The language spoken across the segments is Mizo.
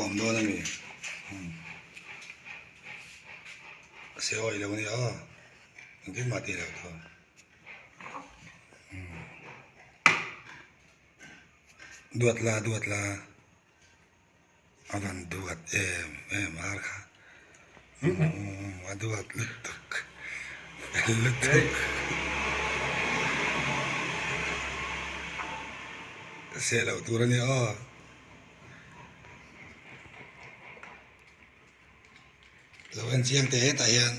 kawm dawn a ni. Se awih lo a nia aw. Engtin mah tih loh tur. Duat la duat la a van duat em em ar kha a duat lutuk lutuk seh loh tur a nia aw. Lo en chiang teh hetah hian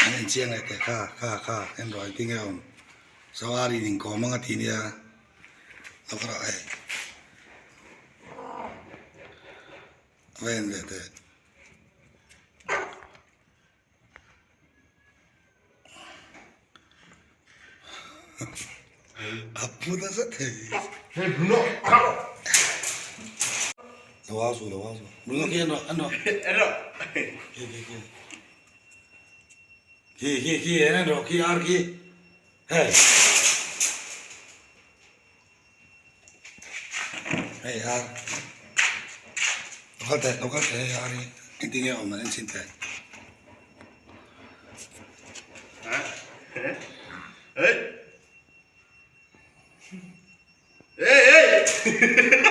an en chiang leh teh kha kha kha en rawh engtin nge a awm saw ar in inkawm ang a ti nia lo ka rawh hei va en leh teh. A pu nasa thei. Hey Bruno. Lo au su lo au su. Bruno khi en rawh en rawh. En rawh. Khi khi khi. Khi khi khi en rawh khi ar khi. Hey. Hei ar. Lo kal teh lo kal teh hei ar hi engtin nge a awm dan en chhin teh. Hey. Hey hey.